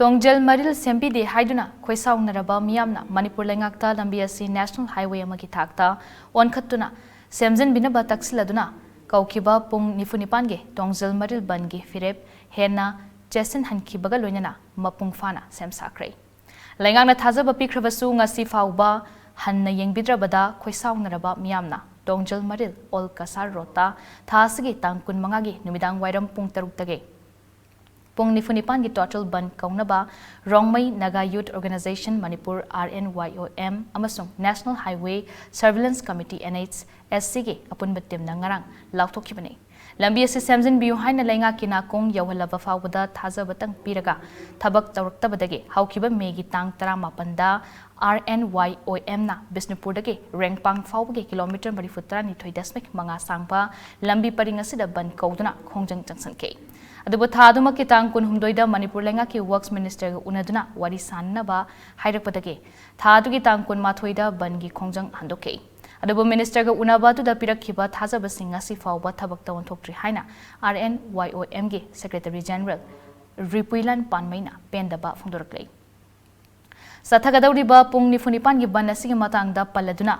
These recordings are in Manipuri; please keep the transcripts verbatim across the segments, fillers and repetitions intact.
ꯇꯣꯡꯖꯜ ꯃꯔꯤꯜ ꯁꯦꯝꯕꯤꯗꯦ ꯍꯥꯏꯗꯨꯅ ꯈꯣꯏꯁꯥꯎꯅꯔꯕ ꯃꯤꯌꯥꯝꯅ ꯃꯅꯤꯄꯨꯔ ꯂꯩꯉꯥꯛꯇ ꯂꯝꯕꯤ ꯑꯁꯤ ꯅꯦꯁꯅꯦꯜ ꯍꯥꯏꯋꯦ ꯑꯃꯒꯤ ꯊꯥꯛꯇ ꯑꯣꯟꯈꯠꯇꯨꯅ ꯁꯦꯝꯖꯤꯟꯕꯤꯅꯕ ꯇꯛꯁꯤꯜꯂꯗꯨꯅ ꯀꯧꯈꯤꯕ ꯄꯨꯡ ꯅꯤꯐꯨ ꯅꯤꯄꯥꯟꯒꯤ ꯇꯣꯡꯖꯜ ꯃꯔꯤꯜ ꯕꯟꯒꯤ ꯐꯤꯔꯦꯞ ꯍꯦꯟꯅ ꯆꯦꯠꯁꯤꯟꯍꯟꯈꯤꯕꯒ ꯂꯣꯏꯅꯅ ꯃꯄꯨꯡ ꯐꯥꯅ ꯁꯦꯝ ꯁꯥꯈ꯭ꯔꯦ꯫ ꯂꯩꯉꯥꯛꯅ ꯊꯥꯖꯕ ꯄꯤꯈ꯭ꯔꯕꯁꯨ ꯉꯁꯤ ꯐꯥꯎꯕ ꯍꯟꯅ ꯌꯦꯡꯕꯤꯗ꯭ꯔꯕꯗ ꯈꯣꯏꯁꯥꯎꯅꯔꯕ ꯃꯤꯌꯥꯝꯅ ꯇꯣꯡꯖꯜ ꯃꯔꯤꯜ ꯑꯣꯜ ꯀꯁꯥꯔ ꯔꯣꯗꯇ ꯊꯥ ꯑꯁꯤꯒꯤ ꯇꯥꯡ ꯀꯨꯟꯃꯉꯥꯒꯤ ꯅꯨꯃꯤꯗꯥꯡ ꯋꯥꯏꯔꯝ ꯄꯨꯡ ꯇꯔꯨꯛꯇꯒꯤ ꯄꯨꯡ ꯅꯤꯐꯨ ꯅꯤꯄꯥꯟꯒꯤ ꯇꯣꯇꯦꯜ ꯕꯟ ꯀꯧꯅꯕ ꯔꯣꯡꯃꯩ ꯅꯥꯒꯥ ꯌꯨꯠ ꯑꯣꯔꯒꯅꯥꯏꯖꯦꯁꯟ ꯃꯅꯤꯄꯨꯔ, RNYOM, ꯑꯃꯁꯨꯡ ꯅꯦꯁꯅꯦꯜ ꯍꯥꯏꯋꯦ ꯁꯔꯚꯤꯂꯦꯟꯁ ꯀꯃꯤꯇꯤ, NHSCꯒꯤ ꯑꯄꯨꯟꯕ ꯇꯤꯝꯅ ꯉꯔꯥꯡ ꯂꯥꯎꯊꯣꯛꯈꯤꯕꯅꯤ꯫ ꯂꯝꯕꯤ ꯑꯁꯤ ꯁꯦꯝꯖꯤꯟꯕꯤꯌꯨ ꯍꯥꯏꯅ ꯂꯩꯉꯥꯛꯀꯤ ꯅꯥꯀꯣꯡ ꯌꯧꯍꯜꯂꯕ ꯐꯥꯎꯕꯗ ꯊꯥꯖꯕꯇꯪ ꯄꯤꯔꯒ ꯊꯕꯛ ꯇꯧꯔꯛꯇꯕꯗꯒꯤ ꯍꯧꯈꯤꯕ ꯃꯦꯒꯤ ꯇꯥꯡ ꯇꯔꯥꯃꯥꯄꯟꯗ RNYOMꯅ ꯕꯤꯁꯅꯨꯄꯨꯔꯗꯒꯤ ꯔꯦꯡꯄꯥꯡ ꯐꯥꯎꯕꯒꯤ ꯀꯤꯂꯣꯃꯤꯇꯔ ꯃꯔꯤꯐꯨ ꯇꯔꯥꯅꯤꯊꯣꯏ ꯗꯁꯃꯤꯛ ꯃꯉꯥ ꯁꯥꯡꯕ ꯂꯝꯕꯤ ꯄꯔꯤꯡ ꯑꯁꯤꯗ ꯕꯟ ꯀꯧꯗꯨꯅ ꯈꯣꯡꯖꯪ ꯆꯪꯁꯤꯟꯈꯤ꯫ ꯑꯗꯨꯕꯨ ꯊꯥ ꯑꯗꯨꯃꯛꯀꯤ ꯇꯥꯡ ꯀꯨꯟꯍꯨꯝꯗꯣꯏꯗ ꯃꯅꯤꯄꯨꯔ ꯂꯩꯉꯥꯛꯀꯤ ꯋꯔꯛꯁ ꯃꯤꯅꯤꯁꯇꯔꯒ ꯎꯅꯗꯨꯅ ꯋꯥꯔꯤ ꯁꯥꯅꯅꯕ ꯍꯥꯏꯔꯛꯄꯗꯒꯤ ꯊꯥ ꯑꯗꯨꯒꯤ ꯇꯥꯡ ꯀꯨꯟꯃꯥꯊꯣꯏꯗ ꯕꯟꯒꯤ ꯈꯣꯡꯖꯪ ꯍꯟꯗꯣꯛꯈꯤ꯫ ꯑꯗꯨꯕꯨ ꯃꯤꯅꯤꯁꯇꯔꯒ ꯎꯅꯕ ꯑꯗꯨꯗ ꯄꯤꯔꯛꯈꯤꯕ ꯊꯥꯖꯕꯁꯤꯡ ꯉꯁꯤ ꯐꯥꯎꯕ ꯊꯕꯛꯇ ꯑꯣꯟꯊꯣꯛꯇ꯭ꯔꯤ ꯍꯥꯏꯅ RNYOMꯒꯤ ꯁꯦꯀ꯭ꯔꯦꯇꯔꯤ ꯖꯦꯅꯔꯦꯜ ꯔꯤꯄꯨꯏꯂꯥꯟ ꯄꯥꯟꯃꯩꯅ ꯄꯦꯟꯗꯕ ꯐꯣꯡꯗꯣꯔꯛꯂꯤ꯫ ꯆꯠꯊꯒꯗꯧꯔꯤꯕ ꯄꯨꯡ ꯅꯤꯐꯨ ꯅꯤꯄꯥꯟꯒꯤ ꯕꯟ ꯑꯁꯤꯒꯤ ꯃꯇꯥꯡꯗ ꯄꯜꯂꯗꯨꯅ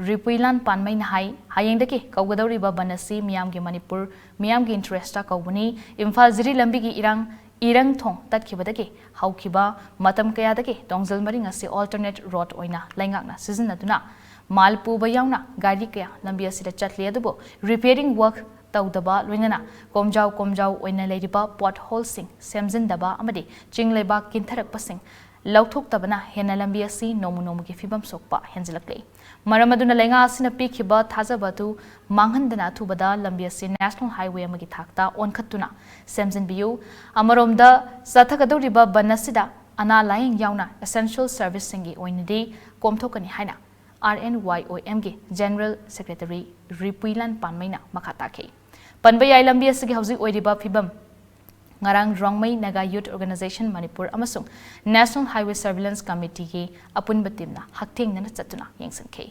ꯔꯤꯄꯨꯏꯂꯥꯟ ꯄꯥꯟꯃꯩꯅ ꯍꯥꯏ, ꯍꯌꯦꯡꯗꯒꯤ ꯀꯧꯒꯗꯧꯔꯤꯕ ꯕꯟ ꯑꯁꯤ ꯃꯤꯌꯥꯝꯒꯤ ꯃꯅꯤꯄꯨꯔ, ꯃꯤꯌꯥꯝꯒꯤ ꯏꯟꯇꯔꯦꯁꯇ ꯀꯧꯕꯅꯤ꯫ ꯏꯝꯐꯥꯜ ꯖꯤꯔꯤ ꯂꯝꯕꯤꯒꯤ ꯏꯔꯥꯡ, ꯏꯔꯪ ꯊꯣꯡ ꯇꯠꯈꯤꯕꯗꯒꯤ ꯍꯧꯈꯤꯕ ꯃꯇꯝ ꯀꯌꯥꯗꯒꯤ ꯇꯣꯡꯖꯜ ꯃꯔꯤꯜ ꯑꯁꯤ ꯑꯜꯇꯔꯅꯦꯠ ꯔꯣꯗ ꯑꯣꯏꯅ ꯂꯩꯉꯥꯛꯅ ꯁꯤꯖꯤꯟꯅꯗꯨꯅ ꯃꯥꯜ ꯄꯨꯕ ꯌꯥꯎꯅ ꯒꯥꯔꯤ ꯀꯌꯥ ꯂꯝꯕꯤ ꯑꯁꯤꯗ ꯆꯠꯂꯤ꯫ ꯑꯗꯨꯕꯨ ꯔꯤꯄꯦꯌꯔꯤꯡ ꯋꯔꯛ ꯇꯧꯗꯕ ꯂꯣꯏꯅꯅ ꯀꯣꯝꯖꯥꯎ ꯀꯣꯝꯖꯥꯎ ꯑꯣꯏꯅ ꯂꯩꯔꯤꯕ ꯄꯣꯠ ꯍꯣꯜꯁꯤꯡ ꯁꯦꯝꯖꯤꯟꯗꯕ ꯑꯃꯗꯤ ꯆꯤꯡ ꯂꯩꯕꯥꯛ ꯀꯤꯟꯊꯔꯛꯄꯁꯤꯡ ꯂꯧꯊꯣꯛꯇꯕꯅ ꯍꯦꯟꯅ ꯂꯝꯕꯤ ꯑꯁꯤ ꯅꯣꯡꯃ ꯅꯣꯡꯃꯒꯤ ꯐꯤꯕꯝ ꯁꯣꯛꯄ ꯍꯦꯟꯖꯤꯜꯂꯛꯂꯤ꯫ ꯃꯔꯝ ꯑꯗꯨꯅ ꯂꯩꯉꯥꯛ ꯑꯁꯤꯅ ꯄꯤꯈꯤꯕ ꯊꯥꯖꯕ ꯑꯗꯨ ꯃꯥꯡꯍꯟꯗꯅ ꯑꯊꯨꯕꯗ ꯂꯝꯕꯤ ꯑꯁꯤ ꯅꯦꯁꯅꯦꯜ ꯍꯥꯏꯋꯦ ꯑꯃꯒꯤ ꯊꯥꯛꯇ ꯑꯣꯟꯈꯠꯇꯨꯅ ꯁꯦꯝꯖꯤꯟꯕꯤꯌꯨ꯫ ꯑꯃꯔꯣꯝꯗ ꯆꯠꯊꯒꯗꯧꯔꯤꯕ ꯕꯟ ꯑꯁꯤꯗ ꯑꯅꯥ ꯂꯥꯌꯦꯡ ꯌꯥꯎꯅ ꯑꯦꯁꯦꯟꯁꯤꯌꯦꯜ ꯁꯔꯚꯤꯁꯁꯤꯡꯒꯤ ꯑꯣꯏꯅꯗꯤ ꯀꯣꯝꯊꯣꯛꯀꯅꯤ ꯍꯥꯏꯅ RNYOMꯒꯤ ꯖꯦꯅꯔꯦꯜ ꯁꯦꯀ꯭ꯔꯦꯇꯔꯤ ꯔꯤꯄꯨꯏꯂꯥꯟ ꯄꯥꯟꯃꯩꯅ ꯃꯈꯥ ꯇꯥꯈꯤ꯫ ꯄꯟꯕ ꯌꯥꯏ, ꯂꯝꯕꯤ ꯑꯁꯤꯒꯤ ꯍꯧꯖꯤꯛ ꯑꯣꯏꯔꯤꯕ ꯐꯤꯕꯝ ꯉꯔꯥꯡ ꯔꯣꯡꯃꯩ ꯅꯥꯒꯥ ꯌꯨꯠ ꯑꯣꯔꯒꯅꯥꯏꯖꯦꯁꯟ ꯃꯅꯤꯄꯨꯔ ꯑꯃꯁꯨꯡ ꯅꯦꯁꯅꯦꯜ ꯍꯥꯏꯋꯦ ꯁꯔꯚꯤꯂꯦꯟꯁ ꯀꯃꯤꯇꯤꯒꯤ ꯑꯄꯨꯟꯕ ꯇꯤꯝꯅ ꯍꯛꯊꯦꯡꯅꯅ ꯆꯠꯇꯨꯅ ꯌꯦꯡꯁꯤꯟꯈꯤ꯫